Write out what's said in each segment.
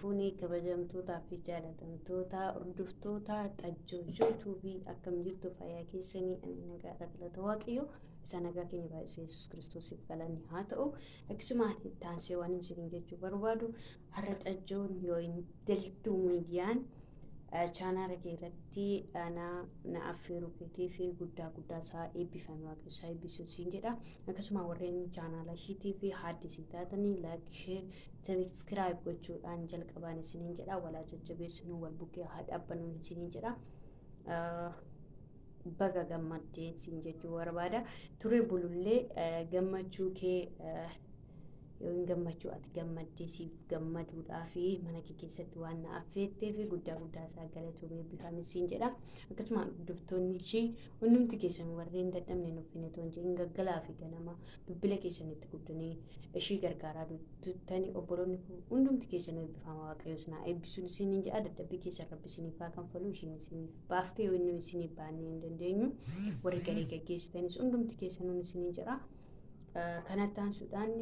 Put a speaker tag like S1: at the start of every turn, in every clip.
S1: Fuunee kabajamtootaa fi jaalatamtoota hordoftoota Xajjoo Yuutuubii, akkam jirtu? Fayyaa keessanii? Ani nagaadha, galata Waaqayyo. Isa nagaa keenya baay'isee Yesuus Kiristoosiif galanni haa ta'u. Akkasumaan itti aansee waan isiniin jechuu barbaadu, har'a Xajjoon yoo hin daltuu miidiyaan chaanaala kee irratti na affeeruu keetii fi guddaa guddaa isaa eebbifame, Waaqayyo isaa eebbisuu siin jedha. Akkasuma warreen chaanaala ishiitii fi haaddisii taatanii like, share, subscribe gochuudhaan jalqabaan isiniin jedha. Walaa jajjabeessinuu, wal bukkee haa dhaabbannuun isiniin jedha. Baga gammaddee siin jechuu barbaada. Ture bulullee gammachuu kee yookiin gammachuu ati gammaddee siif gammaduudhaa fi mana kee keessatti waan na affeettee fi guddaa guddaa isaa galatoomee eebbifame siin jedha. Akkasuma hordoftoonni ishii hundumti keessan, warreen dadhabne nuffine otoo hin jedhin gaggalaa fi ganama bilbila keessanitti guddanii ishii gargaaraa turtanii, obboloonni hundumti keessan eebbifama, Waaqayyo isin haa eebbisuun isiniin jedha. Dadhabbii keessan Rabbi isiniif haa kanfalu. Ishiin isiniif baaftee yoo inni isiniif baannee hin dandeenyu. Warri garee gaggeessitanis hundumti keessan isiniin jedha. Kanatti aansuudhaan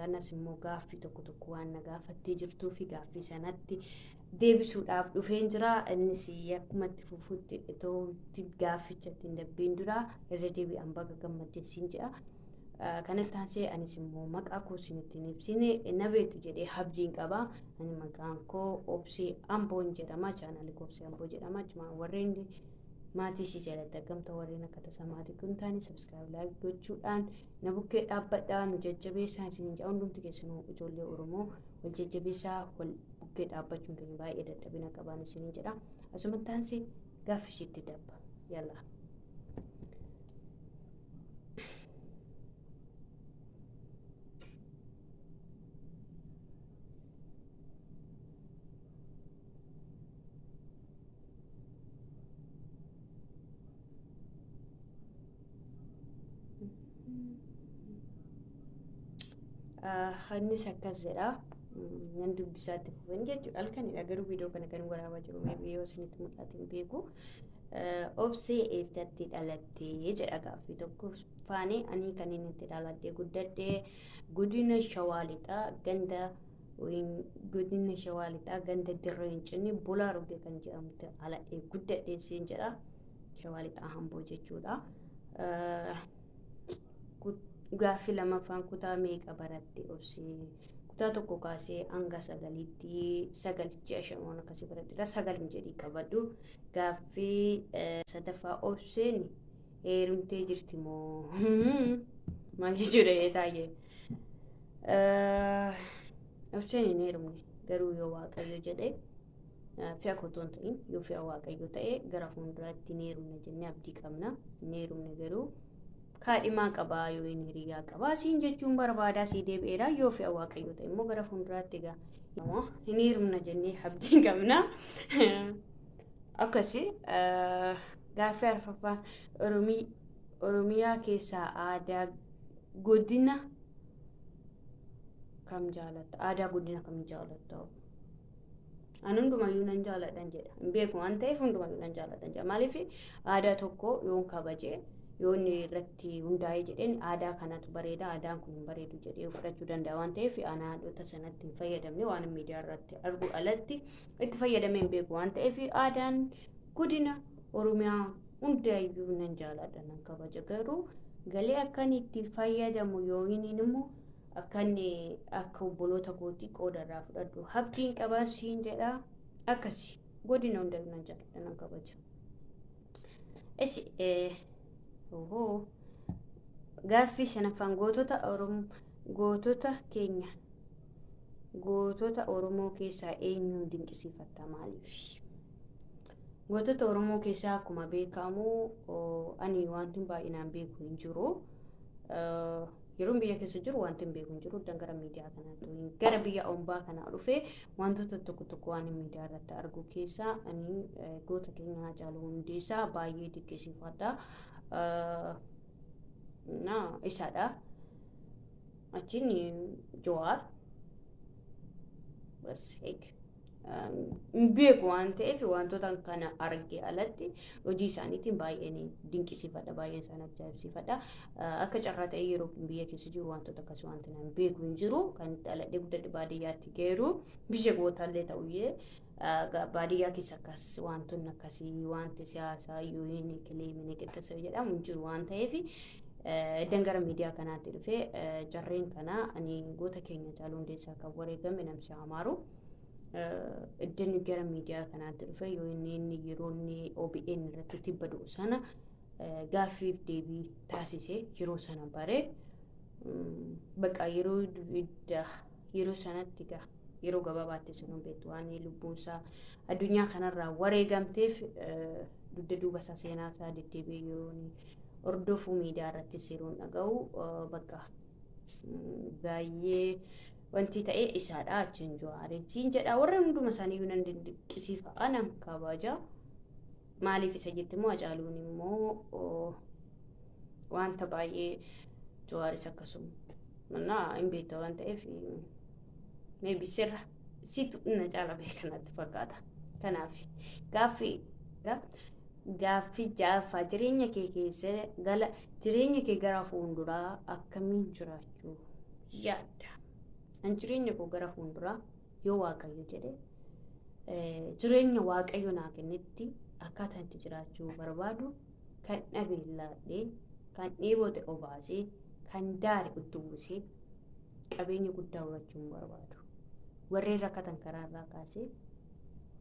S1: anas immoo gaaffii tokko tokko waan na gaafattee jirtuu fi gaaffii sanatti deebisuudhaaf dhufeen jira. Innis akkuma itti fufutti itootti gaafficha ittiin dabbiin dura irra deebi'an baga gammaddee siin jedha. Kanatti aansee anis immoo maqaa koo isinitti hin ibsine, na beektu jedhee abdiin qaba. Ani maqaan koo Obsee Amboon jedhama. Chaanaalli koo Obsee Amboo jedhama. Achuma warreen maatii ishii jalatti argamta, warreen akka tasaa maatii kun taane, subscribe, like gochuudhaan na bukkee dhaabbadhaa, nu jajjabeessaa isiniin jedha. Hundumti keessanuu ijoollee Oromoo wal jajjabeessaa, wal bukkee dhaabbachuun keenya baay'ee dadhabina qabaan isiniin jedha. Asumatti aansee gaaffii ishiitti dabba. Yallaa. Innis akkas jedha. Nan dubbisaatti fufan jechuudha. Halkanidha garuu viidiyoo kana kan waraabaa jiru, maybe yoo isinitti mul'ate hin beeku. Obsee eessatti dhalattee jedha gaaffii tokko faane. Ani kan inni itti dhaladhee guddadhee godina Shawaa Lixaa ganda, godina Shawaa Lixaa ganda Dirree Hincinni Bulaa Rugee kan jedhamtu dhaladhee guddadhee siin jedha. Shawaa Lixaa Hamboo jechuudha. Gaaffii lamaffaan, kutaa meeqa baratte Obsee? Kutaa 1 kaasee hanga 9tti, 9 ji'a 5 waan akkasii baradheera, 9 jedhii qabadhu. Gaaffii sadaffaa, Obseen heerumtee jirti moo maal jechuudha taayee? Obseen hin heerumne, garuu yoo Waaqayyo jedhe, fe'a koo otoo hin ta'in yoo fe'a Waaqayyo ta'e, gara fuulduraatti hin heerumne jennee abdii qabna. Hin heerumne, garuu kaadhimaa qabaa yoo inni hiriyaa qabaa siin jechuun barbaadaa sii deebi'eera. Yoo fe'a Waaqayyo ta'e immoo gara fuulduraatti egaa hin heerumna jennee abdii qabna. Akkasi. Gaaffii arfaffaan, Oromiyaa keessaa aadaa godina kam jaalatta? Aadaa godina kam jaalatta? Ani hundumayyuu nan jaaladhan jedha. Hin beeku waan ta'eef hundumayyuu nan jaaladhan jedha. Maaliif, aadaa tokko yoon kabaje, yoo inni irratti hundaa'ee jedheen aadaa kanatu bareeda, aadaan kun hin bareedu jedhee fudhachuu danda'a waan ta'eef, ana haadhota sanatti hin fayyadamne, waan miidiyaa irratti argu alatti itti fayyadamee hin beeku waan ta'eef, aadaan godina Oromiyaa hundaayyuu nan jaaladha, nan kabaja. Garuu galee akkan itti fayyadamu yookiin immoo akkan akka obboloota kootii qooda irraa fudhadhu abdiin qabaan siin jedha. Akkasi, godina hundayyuu nan jaaladha, nan kabaja. Esi ohoo, gaaffii shanaffaan, gootota Oromoo, gootota keenya, gootota Oromoo keessaa eenyuun dinqisiifatta, maaliif? Gootota Oromoo keessaa akkuma beekamu ani wanti baay'inaan beeku hin jiru. Yeroon biyya keessa jiru wanti hin beeku hin jiru. Iddaan gara miidiyaa kanaatti, gara biyya ombaa kanaa dhufee wantoota tokko tokko waan miidiyaa irratti argu keessaa ani goota keenya Haacaaluu Hundeessaa baay'ee dinqisiifadha. Na isadha. Achiin Jawaar. Bas eeg. Hin beeku waan ta'eef wantoota kana arge alatti hojii isaaniitiin baay'een dinqisiifadha, baay'een isaan ajaa'ibsiifadha. Akka carraa ta'e yeroo biyya keessa jiru wantoota akkasii wanti nan beeku hin jiru. Kan itti dhaladhee guddadhe baadiyyaatti geeru biyya gootaallee ta'uyyee baadiyyaa keessa akkas wantoonni akkasii wanti siyaasaa yoo inni kilee qixxeessa jedhamu hin jiru waan ta'eef iddoon gara miidiyaa kanaatti dhufee jarreen kana ani goota keenya Haacaaluu Hundeessaa kan wareegame namsi Amaaru. Iddoon gara miidiyaa kanaatti dhufe yoo inni yeroo inni OBN irratti tibba du'u sana gaaffiif deebii taasise yeroo sana bare bakka yeroo sanatti yeroo gabaabaatti sun beektu waan lubbuun isaa addunyaa kanarraa wareegamteef dugda duuba isaa seenaa isaa deddeebi'ee yeroo hordofuu miidiyaa irrattis yeroo dhaga'u bakka baay'ee wanti ta'e isaadha achiin Jawaariin jedha. Warra hunduma isaanii nan dinqisiifa, nan kabaja. Maaliif isa jette immoo Hacaaluun immoo wanta baay'ee Jawaaris akkasuma mannaa hin beekta waan ta'eef maybe sirra situ na caala beekanatti fakkaata. Kanaaf gaaffii ja'affaa, jireenya kee keessa gala jireenya kee gara fuulduraa akkamiin jiraachuu yaadda? An jireenya koo gara fuulduraa yoo Waaqayyo jedhe jireenya Waaqayyo naa kennetti akkaataa itti jiraachuu barbaadu kan dhabe laadhee, kan dheebote obaasee, kan daare itti uwwisee, qabeenya guddaa horachuu hin barbaadu. Warreen rakkatan karaarraa kaasee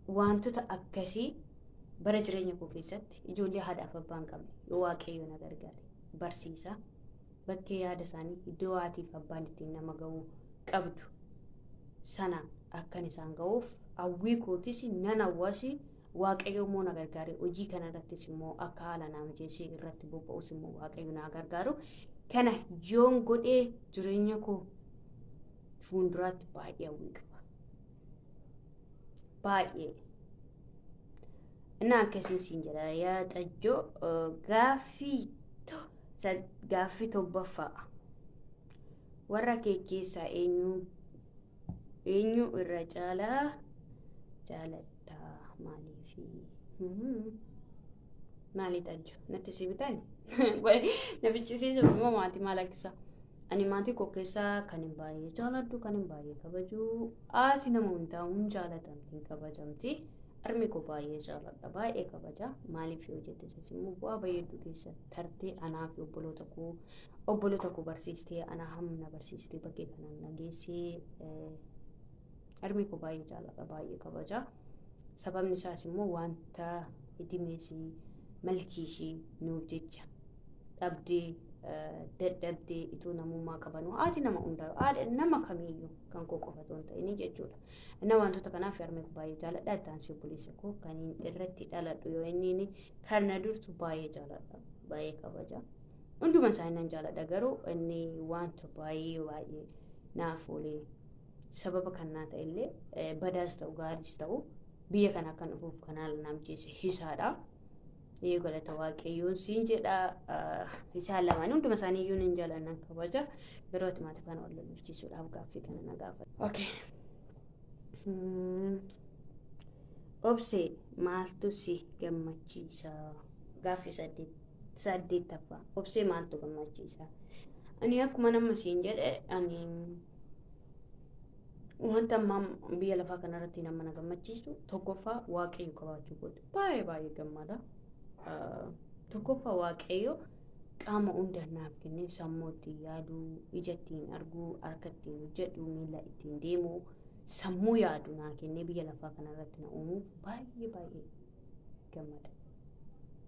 S1: wantoota akkasii bara jireenya koo keessatti ijoollee haadhaaf abbaa hin qabne yoo Waaqayyo na gargaare barsiisa bakkee yaada isaanii iddoo haatiif abbaan ittiin nama ga'uu qabdu sana akkan isaan ga'uuf hawwii kootis nan hawwasi. Waaqayyo immoo na gargaare hojii kana irrattis immoo akka haala naa mijeessee irratti bobba'us immoo Waaqayyo na gargaaru. Kana yoon godhee jireenya koo fuulduraatti baay'ee hawwii qaba. Baay'ee. Inni akkasiin siin jedha yaa xajjoo. Gaaffii 7ffaa, warra kee keessaa eenyu irra caalaa jaalattaa, maaliifi? Maali xajjo natti si bitani na ficcisiisuuf immoo maatii maal akkisa? Ani maatii koo keessaa kan hin baay'ee jaaladhu, kan hin baay'ee kabaju, haati nama hundaa hin jaalatamti, hin kabajamti. Harmi koo baay'ee jaaladha, baay'ee kabaja. Maaliif yoo jette immoo bu'aa baay'ee keessa tartee anaa fi obboloota koo barsiistee, anaa hamma barsiistee bakkee kanaan na geessee. Harmi koo baay'ee jaaladha, baay'ee kabaja. Sababni isaas immoo wanta idimeesii malkii ishii nuuf jecha dhabdee dadhabdee itoo namummaa qabanuu haati nama hundaa, haadha nama kamiiyyuu, kan koo qofa otoo hin ta'in jechuudha. Inni wantoota kanaaf harmee koo baay'ee jaaladha. Itti aansee obboleessa koo kan irratti dhaladhu yoo inni kan na dursu baay'ee jaaladha, baay'ee kabaja. Hunduma isaanii nan jaaladha, garuu inni wanta baay'ee baay'ee naaf oolee sababa kan naa ta'ellee badaas ta'u gaariis ta'u biyya kana akkan dhufuuf kan haala naaf mijeesse isaadha. Ee, galata Waaqayyoon siin jedha. Isaan lamaan hunduma isaanii iyyuu nan jaaladha, kabaja. Yeroo ati maatii faana wal lolchiisuudhaaf gaaffii kana na gaafata. Okay. Obsee, maaltu si gammachiisa? Gaaffii 8ffaa. Obsee maaltu gammachiisa? Ani akkuma nama siin jedhe, ani wanta ammaa biyya lafaa kanarratti nama na gammachiisu tokkoffaa Waaqayyo qabaachuu kooti. Baay'ee baay'ee gammada. Tokkoffaa Waaqayyo qaama hunda naaf kennee sammuu ittiin yaaduu, ija ittiin arguu, harka ittiin hojjedhu, miila ittiin deemuu, sammuu yaadu naa kennee biyya lafaa kanarratti na uumuuf baay'ee baay'ee gammada.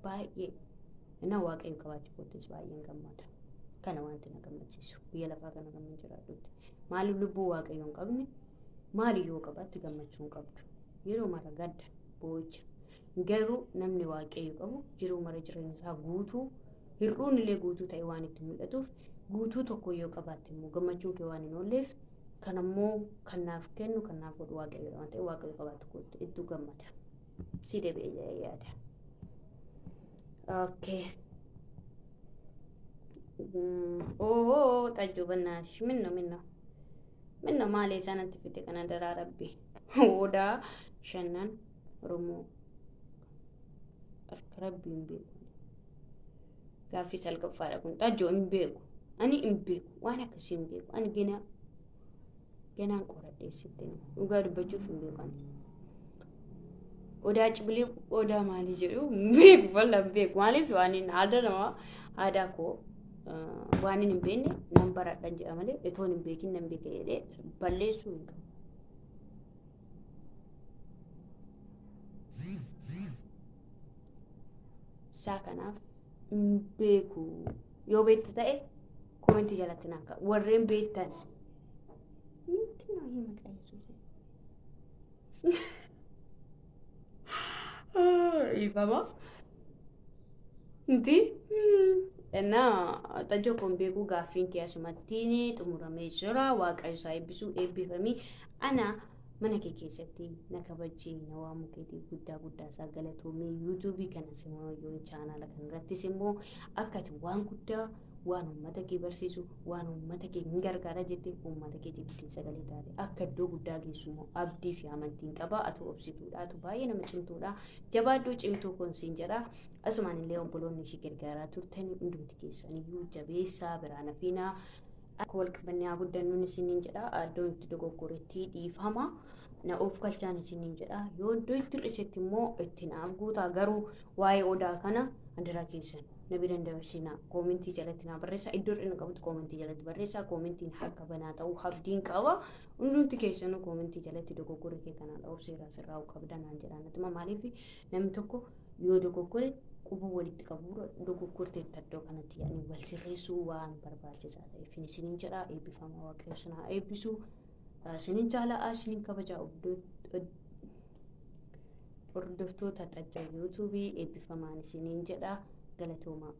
S1: Baay'ee. Na Waaqayyo qabaachuu kootis baay'een gammada. Kana wanti na gammachiisu biyya lafaa kana kan jiraadhutti. Maaliif lubbuu Waaqayyo hin qabne maaliyyuu qabaatti gammachuu hin qabdu. Yeroo mara gadda, boo'icha. Garuu namni Waaqayyo qabu yeroo mara jireenya isaa guutuu, hir'uun illee guutuu ta'e waan itti mul'atuuf, guutuu tokko yoo qabaatte immoo gammachuun kee waan hin oolleef, kan ammoo kan naaf kennu, kan naaf godhu Waaqayyoodha waan ta'eef Waaqayyo qabaatu kootti hedduu gammada. Si deebi'ee yaada. Okay. Oo, xajjuu bannaash minno minno minno maali isaanatti fide kana daraa rabbi. Odaa shanan Oromoo harka Rabbii hin beeku. Gaaffii salphaffaadha kun. Xajjoo hin beeku. Ani hin beeku. Waan akkasii hin beeku. Ani ganaa ganaan qoradhee sitti hima. Dhugaa dubbachuuf hin beeku ani. Odaa cibilee odaa maalii jedhu hin beeku, bal'aa hin beeku. Maaliif waan hin aadaa namaa aadaa koo waan hin beekne nan baradhan jedha malee itoo hin beekin nan beeka jedhee balleessuu hin qabu. Isaa kanaaf hin beeku. Yoo beektu ta'e koomentii jalatti naa ka'a. Warreen beektan. Miti naa hima maqaa Yesuus. Dhiifama. Miti. Innaa xajjoo koon beeku, gaaffiin kee asumattiin xumuramee jira. Waaqayyo isaa eebbisuu, eebbifamii. Ana mana kee keessatti na kabajjee na waamuu keetiif guddaa guddaa isaa galatoomii. Yuutuubii kanas immoo yoo chaanaala kanarrattis immoo akka ati waan guddaa, waan uummata kee barsiisu, waan uummata kee hin gargaara jettee uummata keetiif ittiin sagalee taate akka iddoo guddaa geessu immoo abdii fi amantiin qaba. Atu obsituudha, atu baay'ee nama cimtuudha. Jabaadhuu cimtuu kun siin jedha. Asumaan illee obboloonni ishii gargaaraa turtanii hundumti keessaniyyuu jabeessaa biraan hafiinaa. Akka wal qabannee haa guddannuun isiniin jedha. Iddoo itti dogoggoretti dhiifama. Na of galchaan isiniin jedha. Yoo iddoo itti hir'isetti immoo itti naaf guutaa, garuu waa'ee odaa kana handaraa keessan na bira hin dabarsinaa. Koomentii jalatti naa barreessaa. Iddoo hir'ina qabutti koomentii jalatti barreessaa. Koomentiin harka banaa ta'uu abdiin qaba. Hundumti keessanuu koomentii jalatti dogoggorri kee kanaan obseeraa sirraa'uu qabda naan jedhaa natuma. Maaliif namni tokko yoo dogoggore quba walitti qabu dogoggorteetta iddoo kanatti jedhanii wal sirreessuu waan barbaachisaa ta'eef isiniin jedha. Eebbifama, Waaqayyo isin haa eebbisu. Isinin jaalladha, isinin kabajaa, hordoftoota xajjoo yuutuubii, eebbifamaan isiniin jedha, galatoomaa.